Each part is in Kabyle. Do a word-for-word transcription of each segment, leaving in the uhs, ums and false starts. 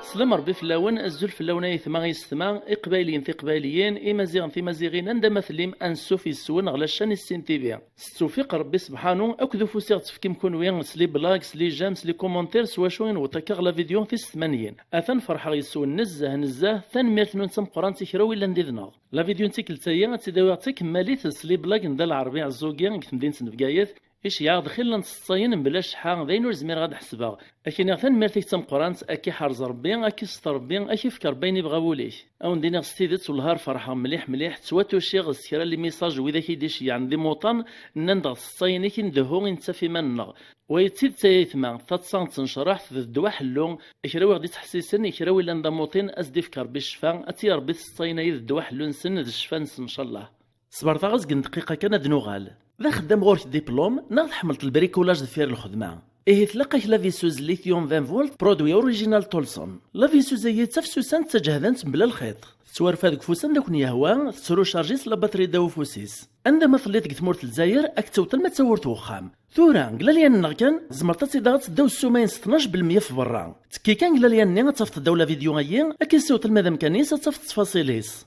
Slam Rebbi fell-awen, azul fell-awen ay aytma, ay yessetma, iqbayliyen, tiqbayliyin, imaziɣen, timaziɣin, anda ma tellim, ansuf yes-wen ɣer la chaîne Issin T V. S ttewfiq Rebbi sebḥanu akked ufus i ɣ-tefkim kunwi s les blagues, s les j'aime, s les commentaires, s wacu i newweḍ akka ɣer la vidéo tis tmanyin. Atan ferḥeɣ yes-wen nezzeh, nezzeh, tanemmirt-nwen d tameqqrant i kra wi llan did-neɣ. La vidéo n tikkelt-agi ad tt-id-awiɣ d takemmalit s les blagues n Dda Lɛerbi Ɛeẓẓugi deg temdint n Bgayet, iceyyeɛ-aɣ-d xilla n tseṭṭayin mebla cceḥḥa, d ayen ur zmireɣ ad ḥesbeɣ. Ad k-iniɣ tanemmirt-ik d tameqqrant, ad k-iḥrez Rebbi, ad k-isseṭer Rebbi, ad k-ifk Rebbi ayen ibɣa wul-ik. Ad wen-d-iniɣ s tidet, wellah ar ferḥeɣ mliḥ mliḥ, ttwatuciɣ s kra n les messages n widak i d-iceyyɛen d imuṭan, nnan-d ɣef tseṭṭayin-ik i ndehhu i nettaf iman-nneɣ. Wagi d tidet ay aytma, taḍsa n tnecreḥt d ddwa ḥellu, kra wi ɣ-d-ittḥessisen, kra wi llan d amuṭin, ad s-d-ifk Rebbi ccfa, ad tt-iṛebbi tseṭṭayin-ayi d ddwa ḥellu-nsen d ccfa-nsen ncallah. Ṣber taɣ azgen dqiqa kan ad nuɣal. D axeddam ɣur-k diplôme, neɣ tḥemmleḍ le bricolage deffir lxedma? Ihi tlaq-ak la visseuse lithium vingt volt, produit original Tolson. La visseuse-agi d tafsusant d taǧehdant mebla lxiṭ. Tettwarfa deg ufus anda ken-yehwa, tettrucarji s la batterie ddaw ufus-is. Anda ma telliḍ deg tmurt n Lezzayer, ad k-tewwet alma d tawwurt n wexxam. Tura, deg lalyan-nneɣ kan, tzemreḍ ad tt-id-taɣeḍ s ddaw ssuma-ines tnac belmeyya f berra. Ttekki kan deg lalyan-nni ad tafeḍ ddaw la vidéo-agi, ad k-issiweḍ alma d amkan-is ad tafeḍ ttfaṣil-is.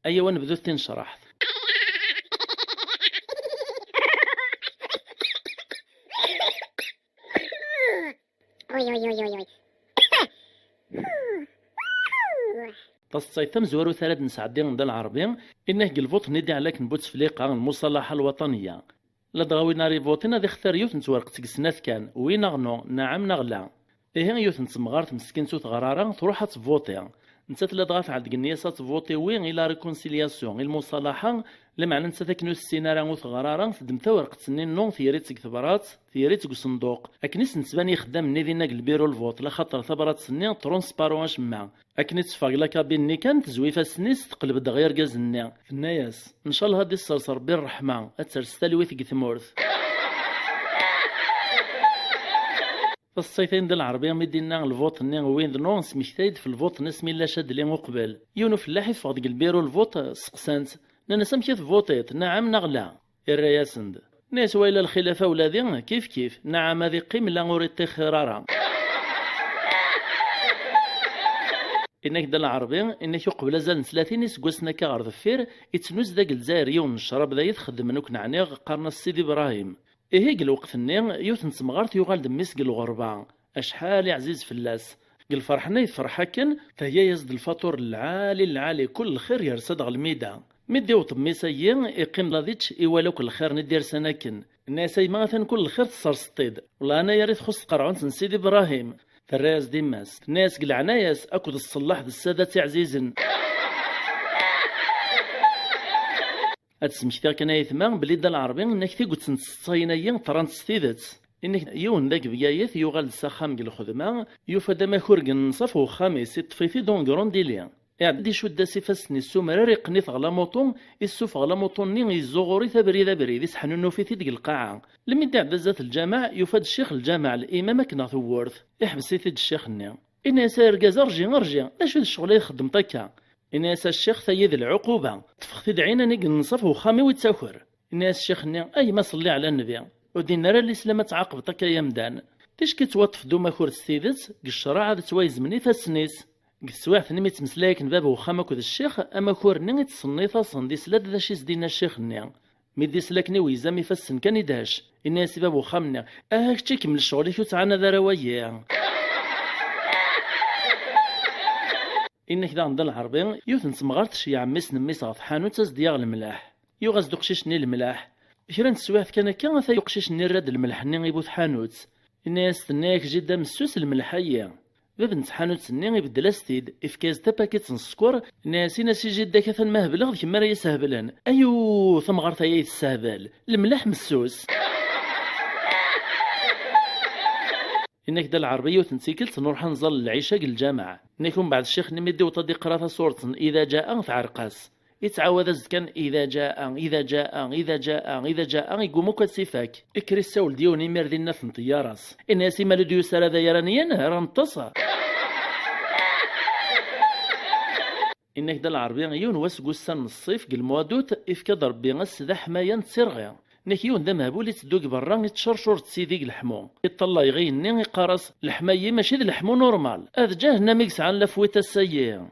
Ayaw ad nebdu tinecraḥt. Uy, uy, uy, uy, uy. Taseḍsayt tamezwarut ara d-nesɛeddi Dda Lɛerbi, inna-k deg lvuṭ-nni d-iɛlaken bu tefliqa, lmuṣalaḥa lwaṭaniya. Ladɣa win ara ivuṭin ad ixtar yiwet n twerqet deg snat kan, oui neɣ non, naɛam neɣ la. Ihi yiwet n temɣart meskint ur teɣri ara, truḥ ad tvuṭi. Nettat ladɣa tɛedda deg nneyya-s ad tvuṭi oui i la réconciliation, i lmuṣalaḥa, lameɛna nettat akken ur tessin ara ur teɣri ara, teddem tawerqet-nni non, teyri-tt deg tebrat, teyri-tt deg usenduq. Akken i s-nettban i ixeddamen-nni dinna deg lbiru lvuṭ, laxaṭer tabrat-nni transparent acemma. Akken i teffeɣ deg la cabine-nni kan, tezwi ifassen-is, teqleb-d ɣer yergazen-nni. Tenna-yas, ncallah ad d-issers Rebbi ṛṛeḥma, ad ters talwit deg tmurt. Taseḍsayt-ayi n Dda Lɛerbi mi d-inna lvuṭ-nni oui d non, smekta-yi-d f lvuṭ-nni asmi yella Cadli uqbel. Yiwen ufellaḥ iffeɣ deg lbiru lvuṭ, steqsan-t, nnan-as amek i tvuṭiḍ, naɛam neɣ la? Irra-yasen-d, nna-yas wa yella lxilaf a wladi, kif kif, naɛam ad iqqim la ur iṭṭixir ara. Inna-k Dda Lɛerbi, inna-k uqbel azal n tlatin iseggasen akka ɣer deffir, ittnuz deg Lezzayer yiwen n ccrab d ay t-xeddmen akk neɛniɣ, qqaren-as Sidi Brahim. Ihi deg lweqt-nni, yiwet n temɣart yuɣal-d mmi-s deg lɣerba. Acḥal iɛziz fell-as. Deg lferḥ-nni yefreḥ akken, theyya-yas-d lfaṭur n lɛali n lɛali, kul lxir yersa-d ɣer lmida. Mi d-iwweḍ mmi-s-agi, iqqim la dič, iwala akk lxir-nni d-irsan akken. Inna-yas a yemma atan kul lxir tesserseḍ-t-id. Wellah anayer i txuṣṣ tqerɛunt n Sidi Brahim. Terra-yas-d yemma-s. Tenna-yas deg leɛnaya-s akked ṣṣellaḥ d ssadat iɛzizen. Ad d-smektiɣ kan a yetma belli Dda Lɛerbi inna-k tiget n tseṭṭayin-agi ṭṭrant s tidet. Inna-k yiwen dagi Bgayet yuɣal-d s axxam deg lxedma, yufa-d amakur deg nnṣaf n uxxam-is, iṭṭef-it-id en grand délai. Iɛedda-d icudd-as ifassen-is s umrar, iqqen-it ɣer lamuṭu, issufeɣ lamuṭu-nni, izzuɣur-it abrid abrid, isseḥnunuf-it-id deg lqaɛa. Lmi d-iɛedda zdat lǧameɛ, yufa-d ccix lǧameɛ, limam akken ɣer tewwurt. Iḥbes-it-id ccix-nni. Inna-yas a argaz, rǧi, rǧi, d acu d ccɣel i txeddmeḍ akka? Inna-yas a ccix, tayi d lɛuquba, ṭṭfeɣ-t-id ɛinan i yenṣaf wexxam-iw ittaker. Inna-yas ccix-nni, a gma ṣelli ɛla nnbi, ur d-inni ara lislam ad tɛaqbeḍ akka ay amdan. Ticki ttwaṭṭef-d umakur s tidet, deg ccreɛ ad ttwayezmen ifassen-is. Deg teswiɛt-nni mi ttmeslay akken bab wexxam akked ccix, amakur-nni ittṣennit-asen-d, isla-d d acu i s-d-inna ccix-nni. Mi d-isla akken iweyzam ifassen kan i d-hac. Inna-yas i bab wexxam-nni, aha kečč ikemmel ccɣel-ik ur ttɛanad ara wagi. Inna-k daɣen Dda Lɛerbi, yiwet n temɣart tceyyeɛ mmi-s n mmi-s ɣer tḥanut ad s-d-yaɣ lemleḥ. Yuɣ-as-d uqcic-nni lemleḥ. Kra n teswiɛt kan akka, ata uqcic-nni yerra-d lemleḥ-nni i bu tḥanut. Inna-yas, tenna-yak jidda messus lemleḥ-ayi. Bab n tḥanut-nni ibeddel-as-t-id, ifka-yas-d tapakit n sskeṛ, inna-yas, in-as i jidda-k atan ma hebleɣ d kemm ara yi-seheblen. Ayuu, tamɣart-aya i tessehbel, lemleḥ messus. Inna-k Dda Lɛerbi yiwet n tikkelt nruḥ ad nẓall lɛica deg lǧameɛ. Inna-k umbeɛd ccix-nni mi d-iwweḍ ad iqra taṣurt n Ida ǧa'a, tɛerq-as. Ittɛawad-as-d kan Ida ǧa'a, Ida ǧa'a, Ida ǧa'a, Ida ǧa'a, igguma akk ad tt-ifak. Ikker issawel-d yiwen imir dinna f n ṭeyyara-s. Inna-yas, imal ur d-yusi ara d ayranyan, ara neṭṭes. Inna-k-d a Lɛerbi, yiwen wass deg wussan n ṣṣif, deg lmuadut, ifka-d Ṛebbi ass d aḥmayan d tirɣi. Inna-k yiwen d amehbul itteddu deg berra, ittcercur-d s idi deg leḥmu. Iṭṭalay ɣiyenni, iqqar-as: "Leḥma-yi mačči d leḥmu normal. Ad ǧahennam i yesɛan lafwit ass-ayi."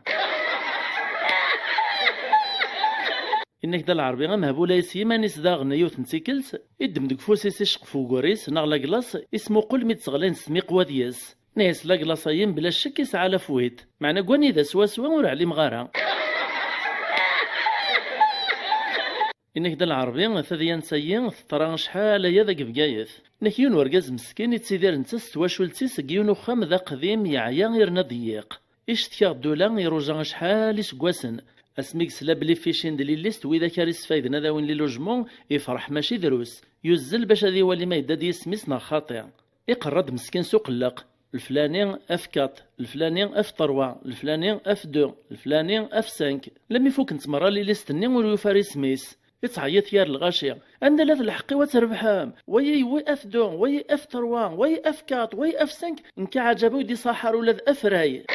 Inna-k-d a Lɛerbi, amehbul-a s yiman-is daɣen yiwet n tikkelt, iddem deg ufus-is iceqqef ugur-is neɣ laglas, ismuqul mi d-sseɣlayent s tmiqwa deg-s. Inna-yas: "Laglas-ayi mebla ccek isɛa lafwit. Meɛna deg wanida swaswa ur ɛlimeɣ ara." Inna-k-d a Lɛerbi, tadyant-ayi teḍra acḥal aya deg Bgayet. Inna-k yiwen urgaz meskin ittidir netta s twacult-is deg yiwen uxxam d aqdim, yeɛya, yerna ḍeyyiq. Icetk-aɣ-d ula, iruja acḥal iseggasen. Asmi yesla belli fficin d lilist widak ara isfayden ad awin les logements, ifreḥ mačči drus. Yuzzel bac ad iwali ma yedda-d yisem-is neɣ xaṭi. Iqerra-d meskin s uqelleq: "Leflani F quatre, leflani F trois, leflani F deux, leflani F cinq." Lemmi fukkent merra lilist-nni ur yufi ara isem-is. Ittɛeyyiḍ yar lɣaci: "Anda llat lḥeqq-iw ad trebḥem? Wayi yewwi F deux, wayi F trois, wayi F quatre, wayi F cinq, nekk aɛǧab ur d-iṣaḥ ara ula d afray."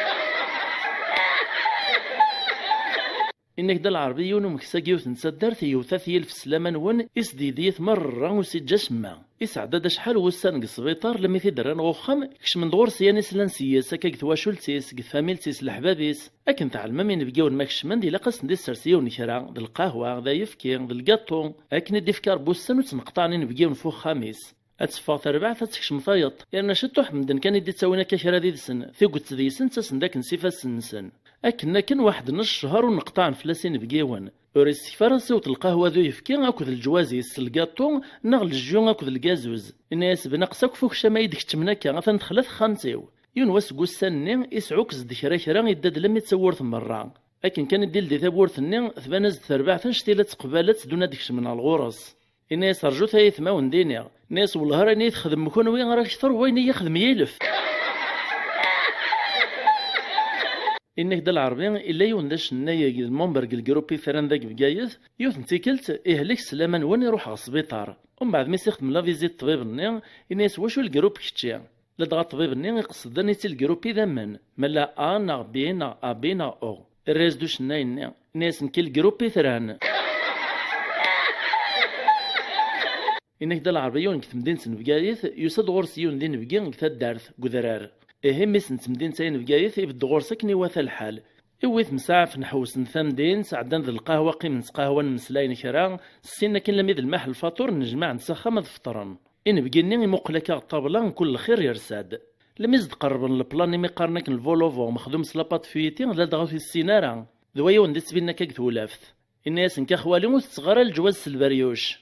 Inna-k-d a Lɛerbi, yiwen umeksa deg yiwet n taddart, yewta-t yilef s laman-nwen, isdidi-t merra, ur s-iǧǧa acemma. Isɛedda-d acḥal wussan deg sbiṭar, lemmi t-id-rran ɣer uxxam, kecmen-d ɣur-s yan islan s-yes, akka deg twacult-is, deg tfamilt-is, leḥbab-is. Akken tɛelmem, inebgiwen ma kecmen-d, ilaq ad sen-d-issers yiwen kra, d lqahwa, d ayefki, d lgaṭu. Akken i d-ifka Ṛebbi ussan ur ttneqṭaɛen inebgiwen f uxxam-is. Ad teffeɣ terbaɛt, ad tekcem tayeḍ. Yerna ciṭuḥ medden kan i d-ittawin akka kra did-sen, tiget deg-sen ttasen-d akken s ifassen-nsen. Akken akken, waḥed n ccher ur neqṭaɛen fell-as inebgiwen. Ur issekf ara s iwet lqahwa d uyefki akked leǧwaz-is s lgaṭu neɣ lejju akked lgazuz. Inna-yas: "Bnaqes akk f ukcam ay d-keččmen akka, atan dexla texxamt-iw." Yiwen wass deg ussan-nni, isɛukkez-d kra kra, idda-d lammi d tawwurt merra. Akken kan i d-ildi tawwurt-nni, tban-as-d terbaɛt annect-ila d teqbalet d una d-kecmen ɣer ɣur-s. Inna-yas: "Rjut ay aytmawen d-iniɣ." Inna-yas: "Wellah ara ini txedmem kenwi ara kter n wayen i yi-ixdem yilef." Inna-k-d a Lɛerbi, illa yiwen d acennay deg lmember deg lgrup itran dagi Bgayet, yiwet n tikkelt, ihlek s laman-nwen, iruḥ ɣer sbiṭar. Umbeɛd mi s-ixdem la visite ṭṭbib-nni, inna-yas: "Wacu lgrup kečči?" Ladɣa ṭṭbib-nni iqsed ad niti lgrup idammen, ma la A neɣ B neɣ A B neɣ O. Irra-yas-d ucennay-nni, inna-yas: "Nekki lgrup itran." Inna-k-d a Lɛerbi, yiwen deg temdint n Bgayet, yusa-d ɣur-s yiwen d inebgi deg taddart, deg udrar. Ihi mmi-s n temdint-ayi n Bgayet ibedd ɣur-s akken iwata lḥal. Iwwi-t msaɛaf n ḥewsen tamdint, ɛeddan d lqahwa, qqimen ttqahwan, mmeslayen kra, ssin akin lammi d lmaḥ lfaṭur nnejmaɛen s axxam ad feṭren. Inebgi-nni imuqel akka ɣer ṭṭabla, mkul lxir yersa-d. Lammi s-d-qerrben leplan imi qqaren akken lvolovo mexdum s la pâte feuilletée, ladɣa ur t-issin ara. D wa yiwen d-ittbinen akka deg tewlaft. Inna-yasen: "Ka xwali, ur tetteɣ ara leǧwaz s lberyuc."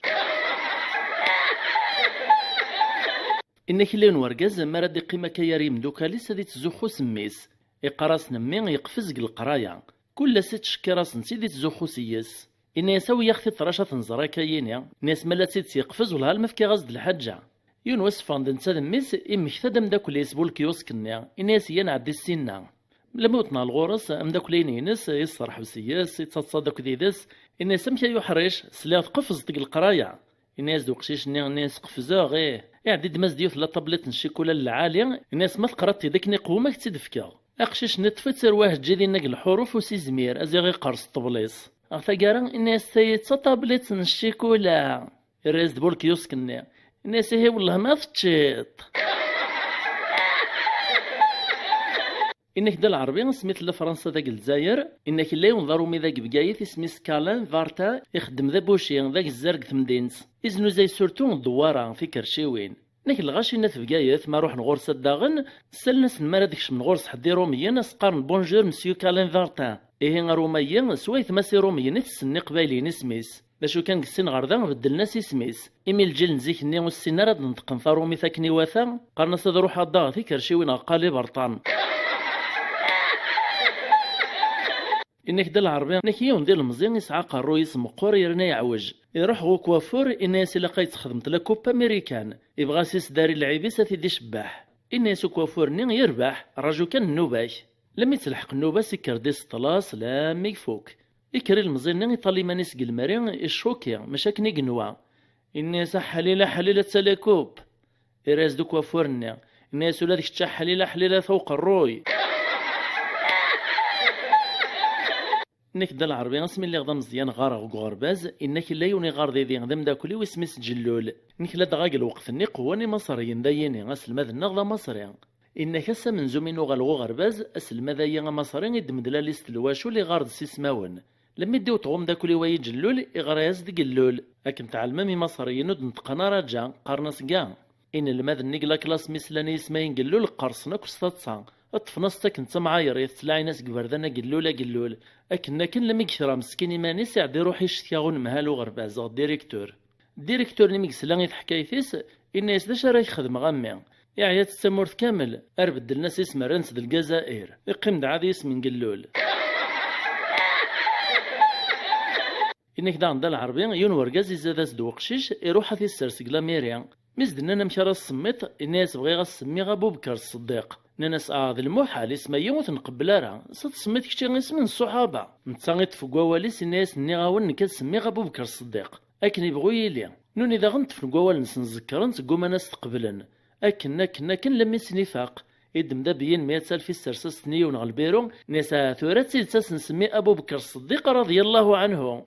Inna-k illa yiwen wergaz, mi ara d-iqqim akka yar yimdukal-is, ad ittzuxxu s mmi-s. Iqqar-asen: "Mmi, yeqfez deg leqraya." Kul ass ittcekkir-asen-tt-id, ittzuxxu s-yes. Inna-yas: "Awi-yaɣ-t-id ɣer acu ad t-nẓer akka yini." Inna-yas: "Ma la tt-id-yeqfez, wellah alma fkiɣ-as-d lḥaǧa." Yiwen wass ffɣen-d netta d mmi-s, immekta-d ameddakel-is bu lkyusk-nni. Inna-yas: "Iyya ad nɛeddi ssinna." Lammi wwḍen ɣer ɣur-s, ameddakel-ayi-ines iṣerḥeb s-yes, ittaḍsa-d akked yid-s. Inna-yas: "Amek ay uḥric? Sliɣ tqefzeḍ deg leqraya." Inna-yas-d uqcic-nni, inna-yas: "Qefzeɣ, ih." Iɛeddi-d Mas-d yiwet la tablit n ccikula n lɛali, inna-yas: "Ma teqraḍ-t-id akken iqwem, ad k-tt-id-fkeɣ." Aqcic-nni ṭṭef-itt, irwa iheǧǧi dinna deg lḥuruf, ur s-izmir, ad iɣ-iqqers ṭṭeblis. Ɣer taggara, inna-yas: "Tayi d tatablit n ccikula." Irra-yas-d bu lkyusk-nni, inna-yas: "Ihi wellah ma teččiḍ." Inna-k-d a Lɛerbi, asmi tella Fransa dagi Lezzayer, inna-k illa yiwen d aṛumi dagi Bgayet, isem-is Kalin Varta, ixeddem d abuci, d agezzar deg temdint. Iznuzay surtout ddewwara, tikerciwin. Inna-k lɣaci n at Bgayet, ma ruḥen ɣur-s ad daɣen, ssalen-asen mi ara d-kecmen ɣur-s ḥedd Iṛumyen, as-qqaren: "Bonjour, monsieur Kalin Varta." Ihi aṛuma-yi, s waytma-s Iṛumyen i tessen Iqbayliyen isem-is. D acu kan, deg sin ɣer da, beddlen-as isem-is. Imi lǧil n zik-nni ur ssinen ara ad neṭqen taṛumit akken iwata, qqaren-as: "Ad ruḥeɣ ad d-aɣeɣ tikerciwin ɣer Qali Berṭan." Inna-k-d a Lɛerbi, inna-k yiwen d ilemẓi, isɛa aqerruy-is meqqer yerna yeɛwej. Iruḥ ɣer ukwafur, inna-yas ilaq ad yi-txedmeḍ la coupe américaine. Ibɣa s-isdari lɛib-is ad t-id-icebbeḥ. Inna-yas ukwafur-nni: "Yerbeḥ, raju kan nnuba-k." Lammi telḥeq nnuba-s, ikker-d iseṭṭel-as lammi ifuk. Ikker ilemẓi-nni, iṭal iman-is deg lemri, icuki, mačči akken i yenwa. Inna-yas: "Aḥlil, aḥlil, atta la coupe." Irra-yas-d ukwafur-nni, inna-yas: "Ula d kečč aḥlil, aḥlil, ata uqerruy." Inna-k Dda Lɛerbi, asmi lliɣ d ameẓyan ɣareɣ deg uɣerbaz, inna-k illa yiwen iɣar didi d ameddakel-iw isem-is Ǧellul. Inna-k ladɣa deg lweqt-nni qewwan imaṣriyen d ayini, aselmad-nneɣ d amaṣri. Inna-k ass amenzu mi nuɣal ɣer uɣerbaz, aselmad-ayi amaṣri iddem-d lalist n lwacul iɣar-d s ismawen. Lemmi d-iwṭeɣ umeddakel-iw ayi Ǧellul, iɣra-yas-d Gellul. Akken tɛelmem imaṣriyen ur d-neṭqen ara ǧa, qqaren-as ga. Inelmaden-nni deg la classe mi slan i yisem-ayi n Gellul qqerṣen akk s taḍsa. Ṭṭfen-as-tt akken d tamɛayert, ttlaɛin-as deg iberdan agellul agellul. Akken akken lemmi yekra meskin iman-is iɛedda iruḥ icetka unemhal uɣerbaz ɣer directeur. Directeur-nni mi yesla i teḥkayt-is, inna-yas d acu ara k-xedmeɣ a mmi? Iɛya-tt tamurt kamel, ar beddlen-as isem rran-tt d Lgazair. Iqqim-d ɛad yisem n Gellul. Inna-k daɣen Dda Lɛerbi, yiwen wergaz izad-as-d weqcic, iruḥ ad t-isers deg lamiri. Mi s-d-nnan amek ara s-semmiḍ, inna-yas bɣiɣ ad s-semmiɣ Abubekar Ṣṣeddiq. Nnan-as ah d lmuḥal, isem-ayi ur t-nqebbel ara, s ad t-semmiḍ kečči isem n ṣṣuḥaba. Netta iṭṭef deg wawal-is, inna-yas nniɣ-awen nekk ad semmiɣ Abubekar Ṣṣeddiq. Akken ibɣu yili. Nuni daɣen ṭṭfen deg wawal-nsen ẓekkren-tt, gguman ad s-t-qeblen. Akken, akken, akken, lammi s-nifaq. Iddem-d abeyyin meyya alef issers-as-ten i yiwen ɣer lbiru, nni-as ah tura d tidet ad s-nsemmi Abubekar Ṣṣeddiq raḍiyallahu ɛanhu.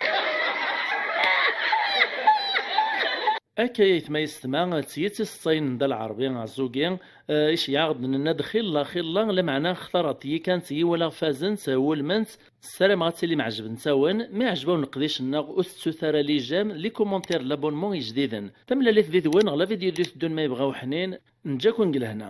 Akka aytma yessetma, d tiyi tiseṭṭayin n Dda Lɛerbi Azugi, eh, iceyyeɛ-aɣ-d nenna-d xilla, xilla, lameɛna xtareɣ-t-iyi kan, tigi walaɣ fazen-tt, wulmen-tt, ssarameɣ ad tilim ɛejbent-awen, mi ɛejb-awen leqdic-nneɣ ur tettut ara les j'aime, les commentaires, l'abonnement ijdiden. Tamlalit did-wen ɣer la vidéo d-iteddun ma yebɣa uḥnin, neǧǧa-ken deg lehna.